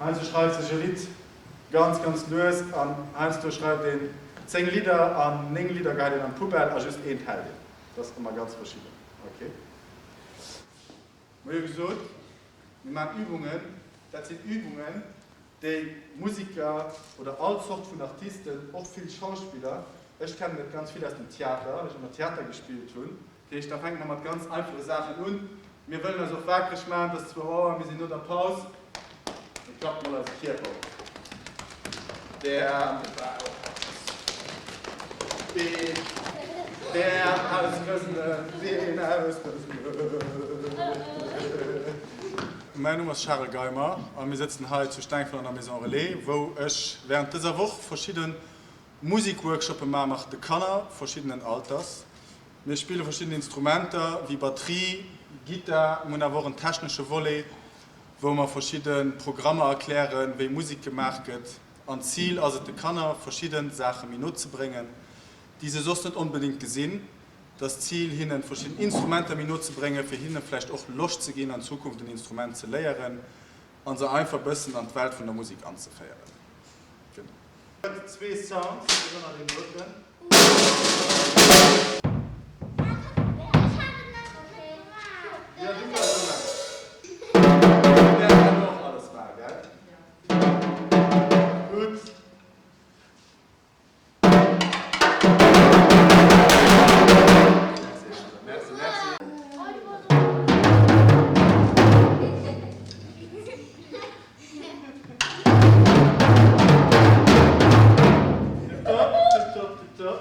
Heiansdo schreift sech e Lidd ganz, ganz lues an heiansdo schreift een 10 Lidder an 9 Lidder geheit een an d'Poubelle a just eent hält een. Dat ass ëmmer ganz verschidden. Ok. Mer hu jo gesot, mir maachen Übungen. Dat sinn Übungen, déi Musiker oder all Zort vun Artisten, och vill Schauspiller, ech kennen et ganz vill aus dem Theater, well ech ëmmer Theater gespillt hunn, Dat heescht, da fänke mer mat ganz einfache Saachen un. Mir wëllen eis och waakreg maachen, et ass zwou Auer, mir sinn no der Paus. Mir klappen mol eise Kierper op. D'Äerm D'Been, d'Äerm ausrëselen, d'Been ausrëselen. Mäin Numm ass Charel Geimer a mir sëtzen hei zu Stengefort an der Maison Relais, wou ech während dëser Woch verschidde Musikworkshoppe maache mat de Kanner verschiddenen Alters. Mir spille verschidden Instrumenter wéi Batterie, Gittar, mir hunn awer och en technesche Volet, wou mer verschidde Programmer erklären, wéi Musek gemaach gëtt. An d'Zil ass et de Kanner verschidde Saache méi no ze bréngen, déi se soss net onbedéngt gesinn. Et ass d'Zil hinnen verschidden Instrumenter méi no ze bréngen, fir hinne vläicht och Loscht ze ginn an Zukunft en Instrument ze léieren a se einfach bëssen an d'Welt vun der Musek anzeféieren. Genau. Huet zwee Sounds ënner den Nouten. Jo, du kanns och maachen. Mir wäerten dat och alles maachen, gell? Gutt. Merci, merci, merci. Tipptopp, tipptopp, tipptopp.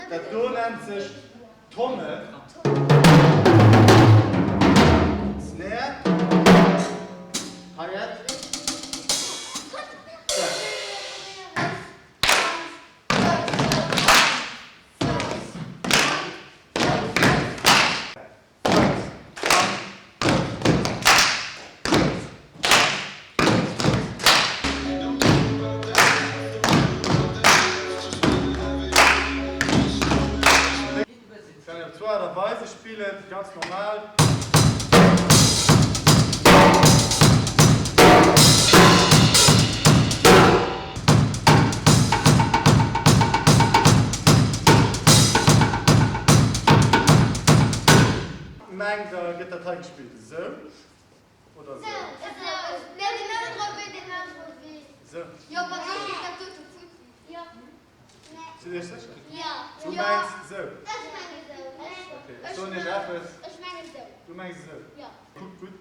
Dat do nennt sech Trommel, Snare, Hi-Hat, Clap. Kann een op zwou Aart a Weise spillen, ganz normal. Mengt der, gëtt dat hei gespillt esou oder esou? Esou. Sidd Iech sécher? Du mengs esou? Ok, ech soen Iech eppes. Du mengs esou? Kuckt gutt.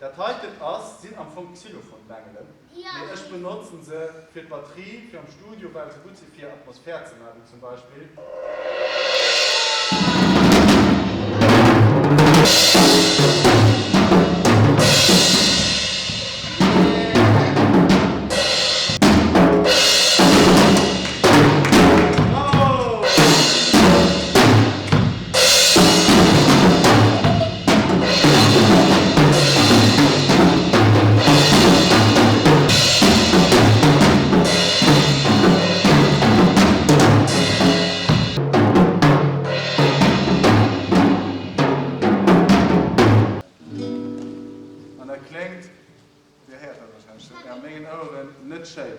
Dat heiten ass, sinn am Fong Xylophonbengelen, mee ech benotzen se fir d'Batterie, fir am Studio, well se gutt si fir Atmosphär ze maachen, wéi zum Beispill. An dat kléngt, Dir héiert dat warscheinlech net, mee a mengen Oueren net schéin.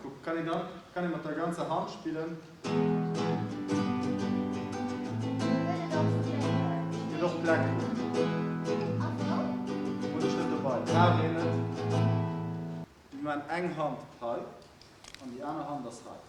Kuck, kann een dann, kann ee mat der ganzer Hand spillen. Gëtt och Blackwood. Hunn ech net dobei, brauch een net. Mir man eng Hand hei an déi aner Hand ass hei.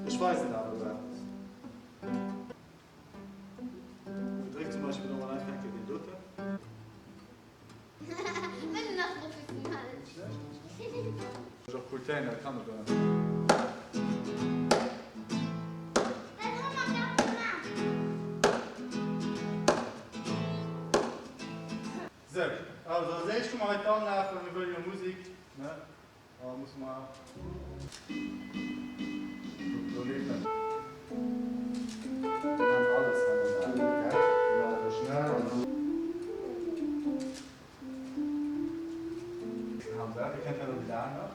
Ech weisen der awer eppes. Dréck zum Beispill elo mol einfach eng Kéier deen doten. Och cool Téin, dat kann et och. Sou, also als éischt hu mer hei d'Anlag, well mir wëlle jo Musik, ne? Da musse mer. Do leeft dat. Mir maachen alles hannernaner, gell? Mir maachen dat schnell an dann. Dir kennt herno déi aner.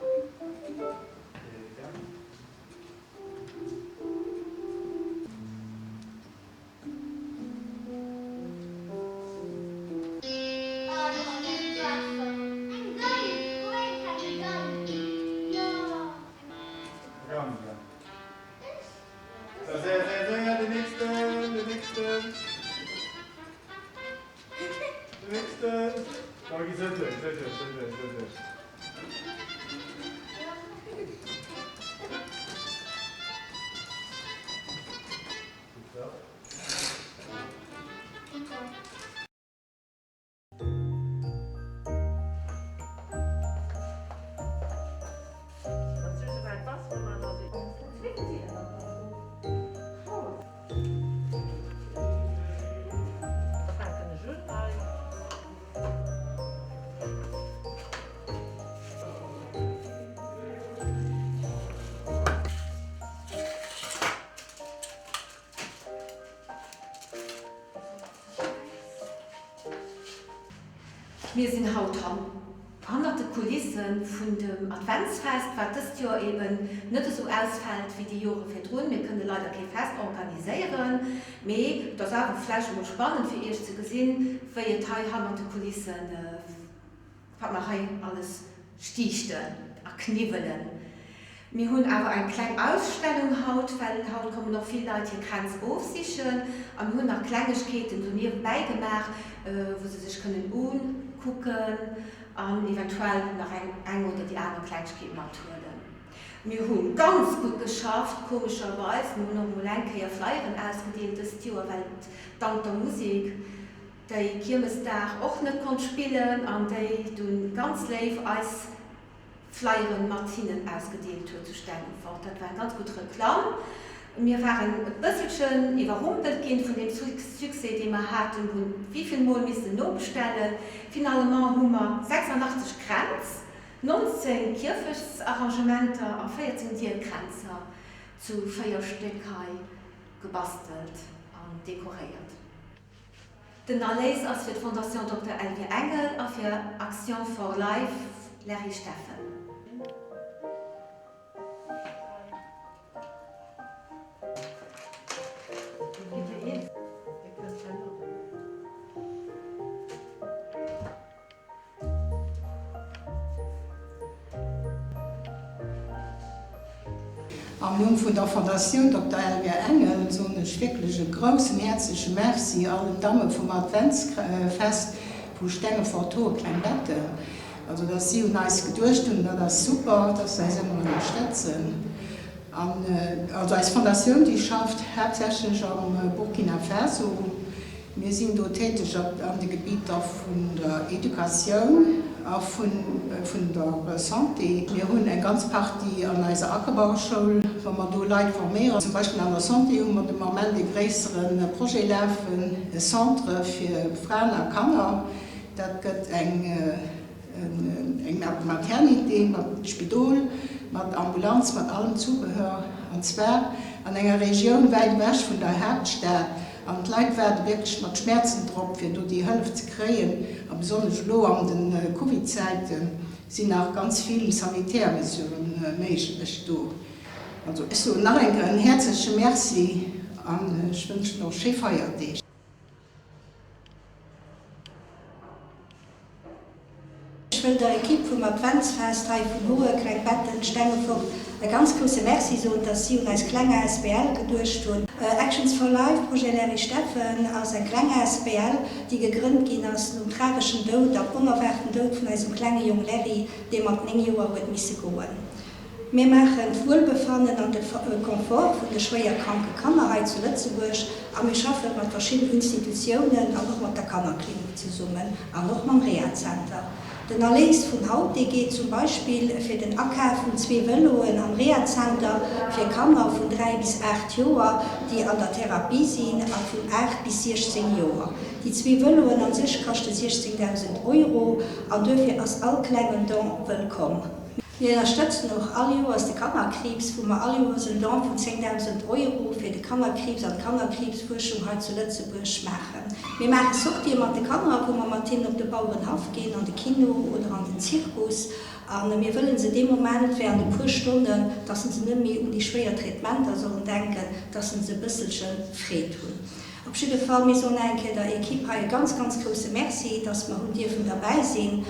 Mir sinn haut hannert de Kulisse vun dem Adventsfest, wat dëst Joer eben net esou ausfält wéi déi Jore virdrun. Mir kënne leider kee Fest organiséieren, mee et ass awer vläicht emol spannend fir Iech ze gesinn, wéi et hei hannert de Kulissen Wat mer hei alles stiichten a kniwwelen. Mir hunn awer eng kleng Ausstellung haut, well haut kommen och vill Leit hir Kränz ofsichen. A mir hunn nach Klengegkeeten do niewebäi gemaach, wou se sech kënnen ukucken an eventuell nach eng eng oder déi aner Klengegkeet mathuelen. Mir hu ganz gutt geschafft, komescherweis. Mir hunn och emol eng Kéier Flyeren ausgedeelt dëst Joer, well et dank der Musek, déi Kiermesdag och net konnt spillen an déi dunn ganz léif eis Flyeren mat hinnen ausgedeelt huet zu Stengefort. Dat war eng ganz gutt Reklamm. Mir waren e bësselchen iwwerrumpelt ginn vun deem Succès dee mer haten, hunn wivill mol missen nobestellen. Finalement hu mer 86 Kränz, 19 Kierfechtsarrangementer a 14 Dierkränzer zu 4 Stéck hei gebastelt an dekoréiert. Den Erléis ass fir d'Fondation Dokter Elvire Engel a fir Action for Life Larry Steffen. Am Numm vun der Fondatioun Dokter Elvire Engel soen ech wierklech e groussen häerzleche Merci allen Damme vum Adventsfest vu Stengefort-Hohe-Klengbetten. Also dass si un eis geduecht hunn, dat ass super, dass se eis ëmmer ënnerstëtzen. An also eis Fondatioun, déi schafft haaptsächlech am Burkina Faso. Mir sinn do täteg an de Gebieter vun der Educatioun a vun der Santé. Mir hunn eng ganz Partie an eiser Ackerbauschoul, wa mer do Leit forméieren. Zum Beispill an der Santé hu mer de Moment e gréissere Projet lafen, e Centre fir Fraen a Kanner. Dat gëtt eng. Eng Maternité mat Spidol, mat Ambulanz, mat allem Zubehör, an zwar an enger Regioun wäit ewech vun der Haaptstad. An d'Leit waarde wierklech mat Schmäerzen drop, fir do déi Hëllef ze kréien. A besonnesch elo an de Covid-Zäite sinn nach ganz vill sanitär Mesurë méiglech do. Also ech soen nach eng Kéier en häerzleche Merci an ech wënschen och schéi Feierdeeg. Ech wëll der Equipe vum Adventsfest hei vun Hoer, Klengbetten, Stengefort e ganz grousse Merci soen, dass si un eis kleng asbl geduecht hunn. Actions for Life, Projet Larry Steffen ass eng kleng asbl, déi gegrënnt ginn ass nom trageschen Doud an onerwaarten Doud vun eisem klenge Jong Larry, dee mat 9 Joer huet misse goen. Mir maachen d'Wuelbefannen an de Confort vun de schwéier kranke Kanner hei zu Lëtzebuerg a mir schaffe mat verschidden Institutiounen an och mat der Kannerklinik zesummen an och mam Rehazenter. Den Erléis vun haut, dee geet zum Beispill fir den Akaf vun zwee Vëloen am Rehazenter fir Kanner vun 3 bis 8 Joer, déi an der Therapie sinn, a vun 8 bis 16 Joer. Déi zwee Vëloen an sech kaschte 16.000 Euro an duerfir ass all klengen Don wëllkomm. Mir ënnerstëtzen och all Joers de Kannerkriibs, wou mer all Joers en Don vun 10.000 Euro fir de Kannerkriibs an d'Kannerkriibsfuerschung hei zu Lëtzebuerg maachen. Mir maache Sortië mat de Kanner, wou mer mat hinnen op de Bauerenhaff ginn, an de Kino oder an den Zirkus. A mir wëllen se dee Moment während e puer Stonnen, dass se net méi un déi schwéier Traitementer sollen denken, dass se e bësselche Freed hunn. Op jidde Fall, mir soen nach eng Kéier der Equipe hei e ganz, ganz grousse Merci, dass mer hunn dierfen derbäi sinn.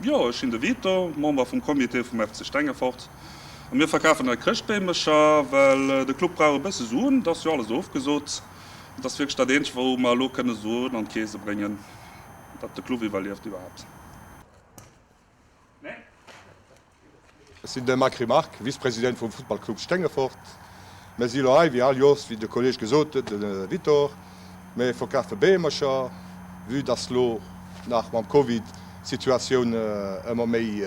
Jo, ech sinn de Vito, Member vum Comité vum FC Stengefort. A mir verkafen hei Chrëschtbeemecher, well de Club brauch e bësse Suen. Et ass jo alles ofgesot. Et ass wierklech dat eenzegt, wou mer elo kënne Suen an d'Keese bréngen, datt de Club iwwerlieft iwwerhaapt. Ech sinn de Macri Marc, Vice-President vum Futtballclub Stengefort. Mir si lo hei, wéi all Joers, wéi de Kolleg gesot huet, de Vitor. Mir verkafe Beemercher, vue dass lo nach mam Covid d'Situatioun ëmmer méi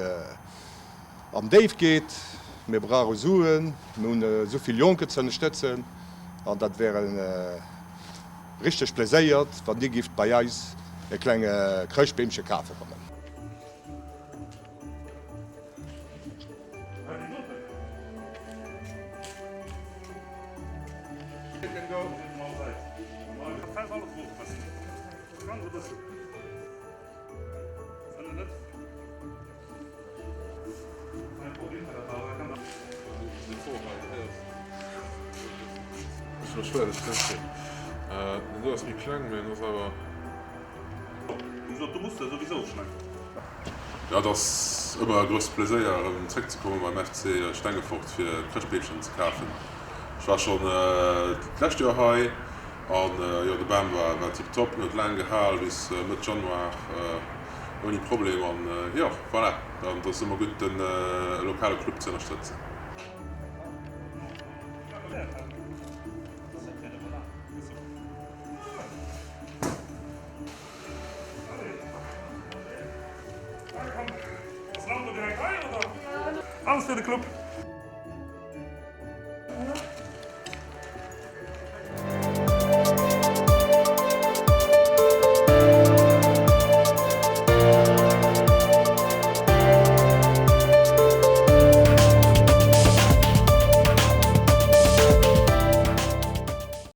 an d'Déift geet. Mir brauche Suen, mir hunn esou vill Jonker ze ënnerstëtzen an dat wär e richtegt Pläséiert, wann Dir gifft bei eis e klenge Chrëschtbeemche kafe kommen. Jo, et ass ëmmer e grousst Pleséier erëm zréck ze komme beim FC Stengefort fir Chrëschtbeemchen ze kafen. Ech war schonn d'lescht Joer hei an jo de Bam war war tiptop, en huet laang gehal bis Mëtt Januar ouni Problem an jo voilà, et ass ëmmer gutt de lokale Club ze ënnerstëtzen. Alles fir de Club!